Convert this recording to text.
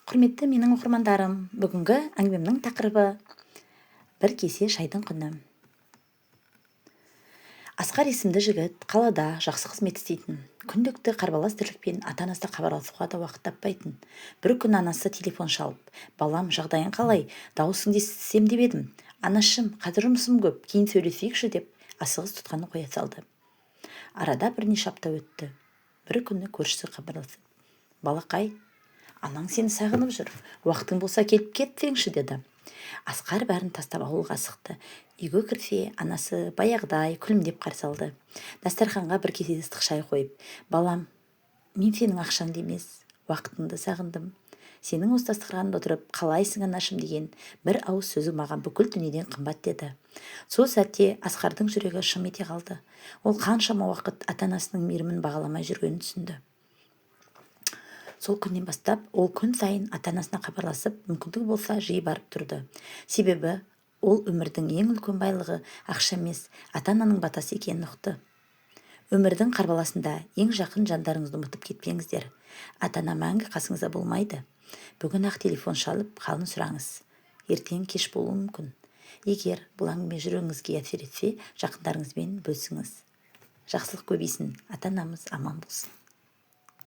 Құрметті менің оқырмандарым, бүгінгі әңгімемнің тақырыбы: бір кесе шайдың құны. Асқар есімді жігіт қалада жақсы қызмет істейтін. Күнделікті қарбалас тірлікпен ата-анасына хабарласуға да уақыт таппайтын. Бір күні анасы телефон шалып: «Балам, жағдайың қалай? Дауысыңды естісем деп едім». «Анашым, қазір жұмысым көп, кейін сөйлесейікші», – деп асығыс тұтқаны қоя салды. Арада бірнеше апта өтті. Бір күні көршісі хабарласып: «Балақай, анаң сені сағынып жүр, уақытың болса, келіп кетсеңші», – деді. Асқар бәрін тастап ауылға асықты. Үйге кірсе, анасы баяғыдай күлімдеп қарсы алды. Дастарханға бір кесе ыстық шай қойып: «Балам, мен сенің ақшаңды емес, уақытыңды сағындым. Сенің осы дастарханда отырып, "Қалайсың, анашым?" деген бір ауыз сөзің маған бүкіл дүниеден қымбат», – деді. Сол сәтте Асқардың жүрегі шым ете қалды. Ол қаншама уақыт ата анасының мейірімін бағаламай жүргенін түсінді. Сол күннен бастап ол күн сайын ата анасына хабарласып, мүмкіндігі болса, жиі барып тұрды. Себебі ол өмірдің ең үлкен байлығы ақша емес, ата ананың батасы екенін ұқты. Өмірдің қарбаласында ең жақын жандарыңызды ұмытып кетпеңіздер. Ата ана мәңгі қасыңызда болмайды. Бүгін ақ телефон шалып, халін сұраңыз, ертең кеш болуы мүмкін. Егер бұл әңгіме жүрегіңізге әсер етсе, жақындарыңызбен бөлісіңіз. Жақсылық көбейсін, ата анамыз аман болсын!